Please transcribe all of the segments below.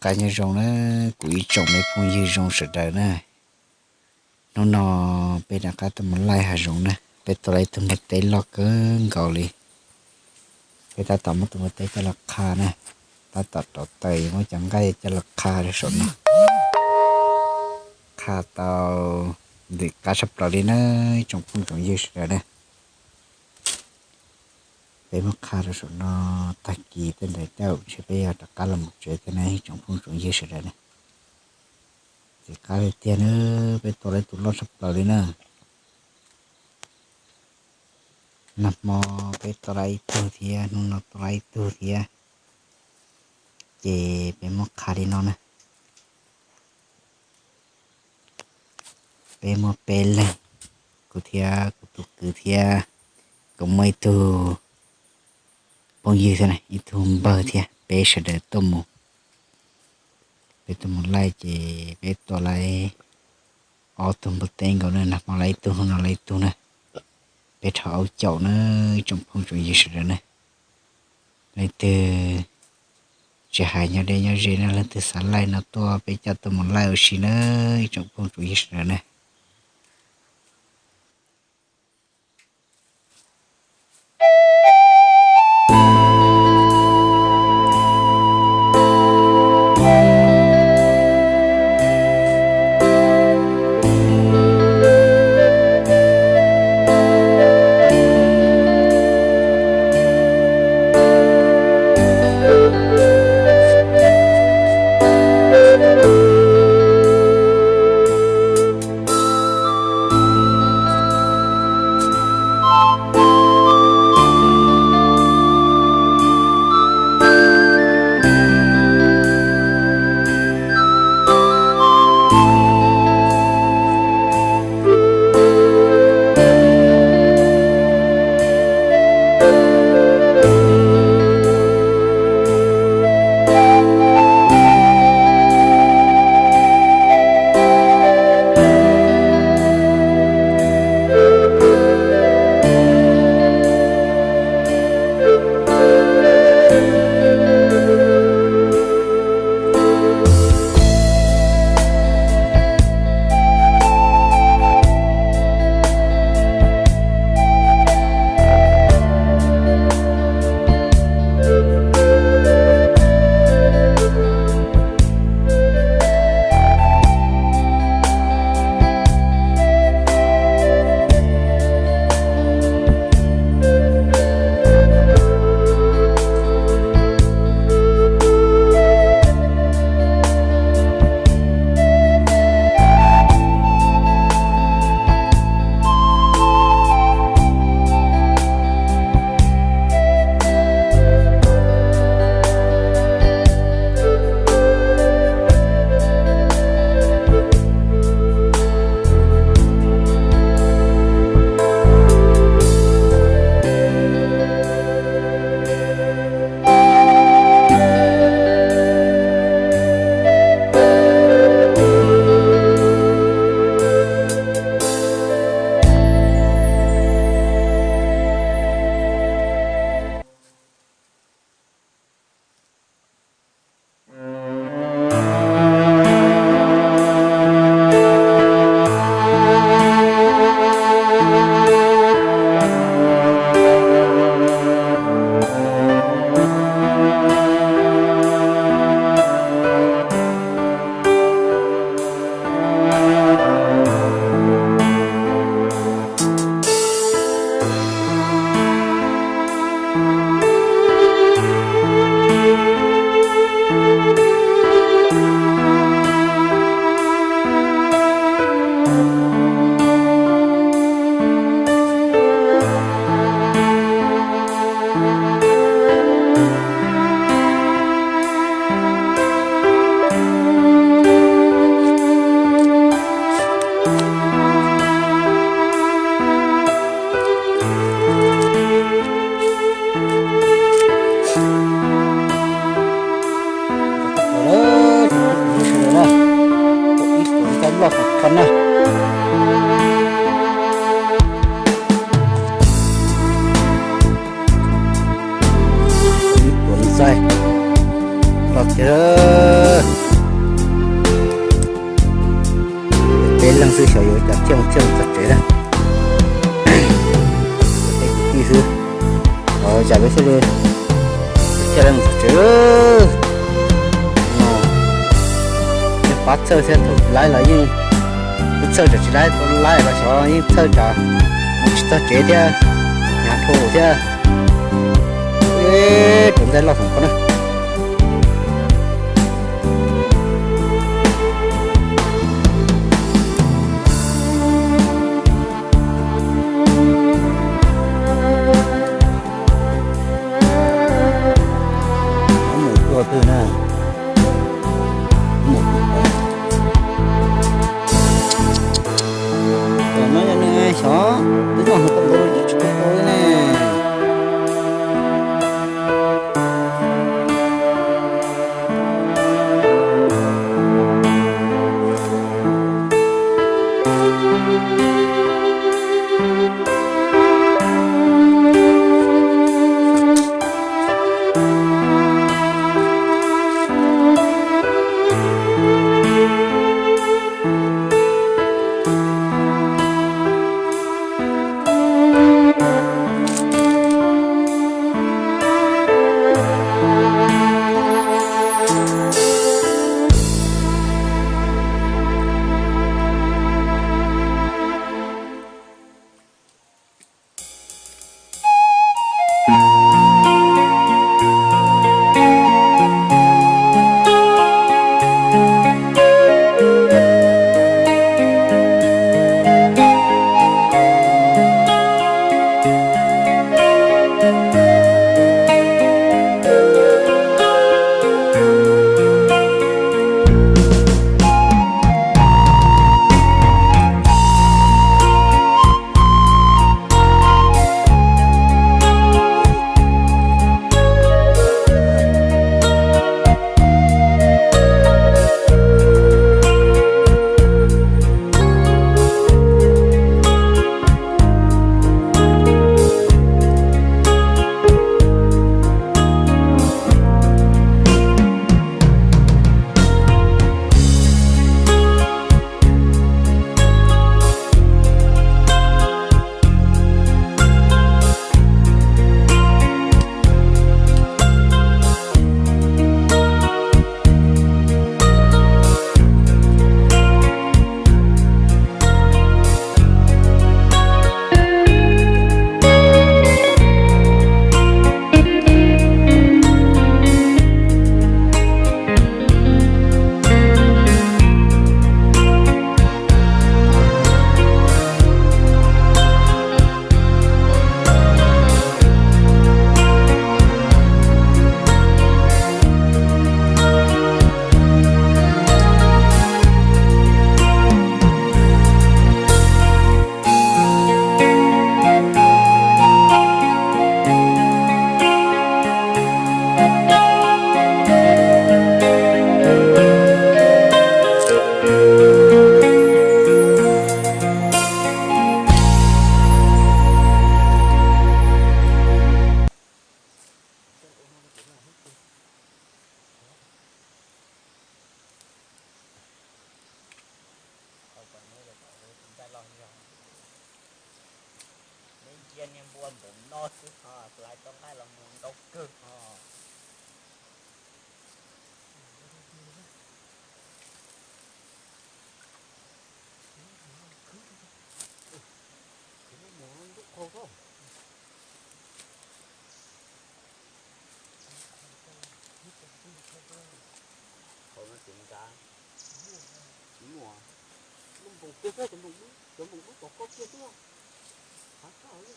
Nyob zoo na, kuv ib tsoom me phooj ywg zoo sawv daws na. Hnub no peb rov qab tuaj mus laij hav zoov na, peb tua tau ib tug npua teb loj kawg nkaus li. Peb tab tom muab tus npua teb coj los qha na, tab tom rauv taws, muab cov nqaij coj los qha rau saum no. Qha tau ntxim qab tshaj plaws li na, ib tsoom phooj tsoom ywg sawv daws na. Peb muab qha rau saum no, tag kis tej ntawd tej zaum ntshe peb yog rov qab los mus tsev thiab na, ib tsoom phooj tsoom ywg sawv daws na. Ntxim qab li tiag na, peb tua tau tus loj tshaj plaws li na. Nag hmo peb tua tau ib tug thiab, hnub no tua tau ib tug thiab, ces peb muab qha li no na. Peb muaj peb leeg, kuv thiab kuv tus kwv thiab, kuv muaj ib tug phooj ywg thiab, ib tug npawg thiab, peb sawv daws tuaj mus. Peb tuaj mus laij ces peb tua tau ob tug npua teb nkaus na, nag hmo tau ib tug, hnub no tau ib tug na. Peb rho aub caum na, ib tsoom phooj tsoom ywg sawv daws na. Leej twg tsis hais nyob deb nyob ze na, leej twg xav laij no tuaj, peb coj tuaj mus laij ua si na, ib tsoom phooj tsoom ywg sawv daws na. Twb xyov yuav cas thiaj mus thiaj mus txog tsev na. Peb kwv tij xwb, zam lub siab li thiaj li mus txog tsev. No, yeej pab txhawj thiab, thaum tsis laib los yeej txhawj, thaum tsis laib tau laib los xyov yeej txhawj tsam mus tsis txog tsev thiab, hnyav dhau thiab. Rau ntxaij loj thaum ko na. Mus tuaj twg na? Mus, no yog nws xyov twb noj hmoov tau npaum li tsis tau tau li ne. Neb ntsia niag npua npaum no xwb ho, hlais tau nqaij los mus ntau kawg ho. Qhov no tseem nrad, tsis muaj. Lub npoos tiag xwb, cov npoos dub, cov npoos dub pom koj kiag xwb. Hav koj li.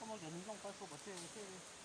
Cov hneev nplooj pab sua pov tseg thiaj.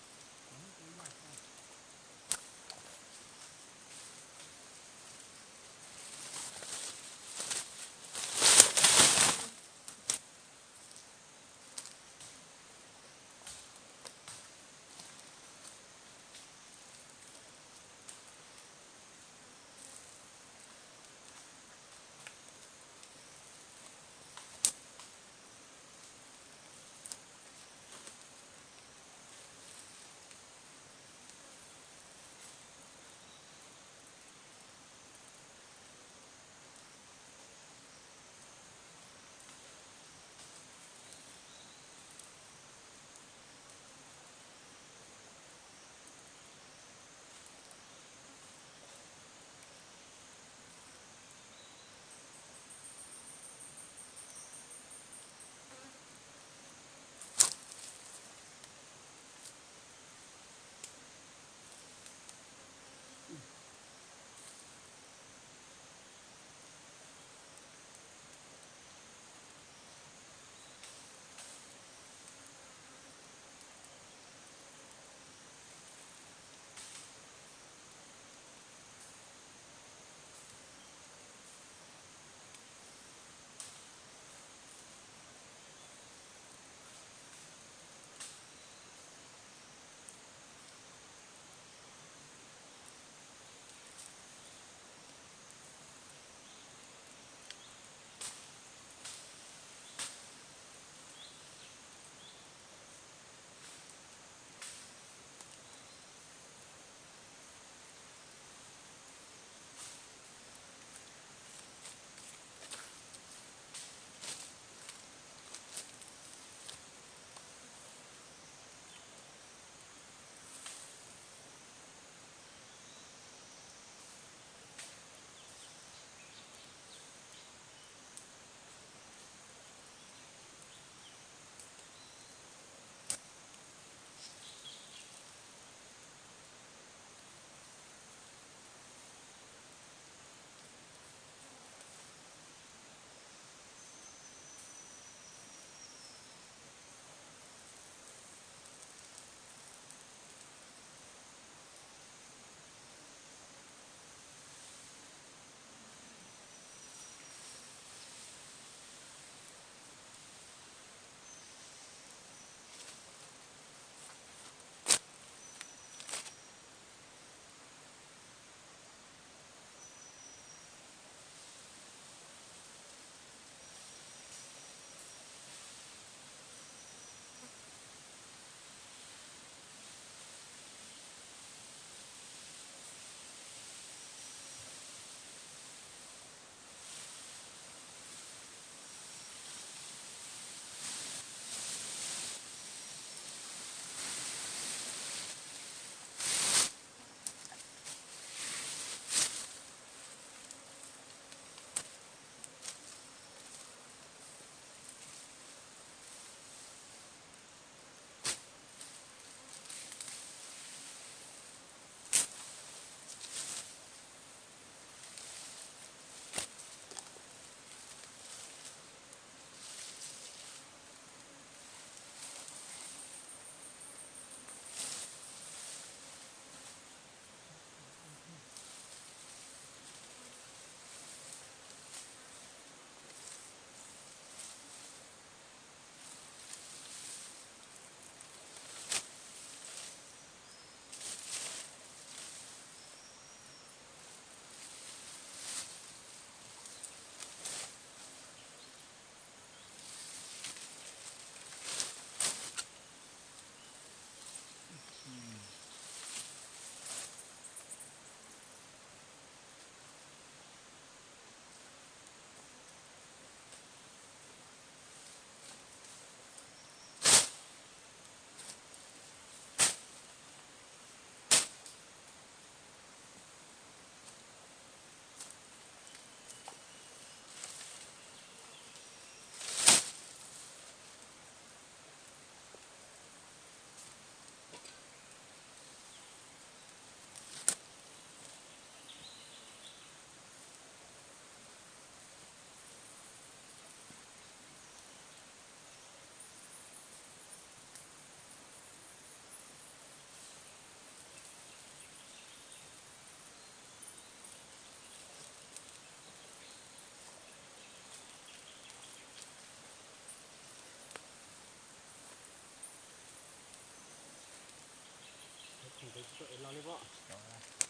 Tsis tau ev los li pob.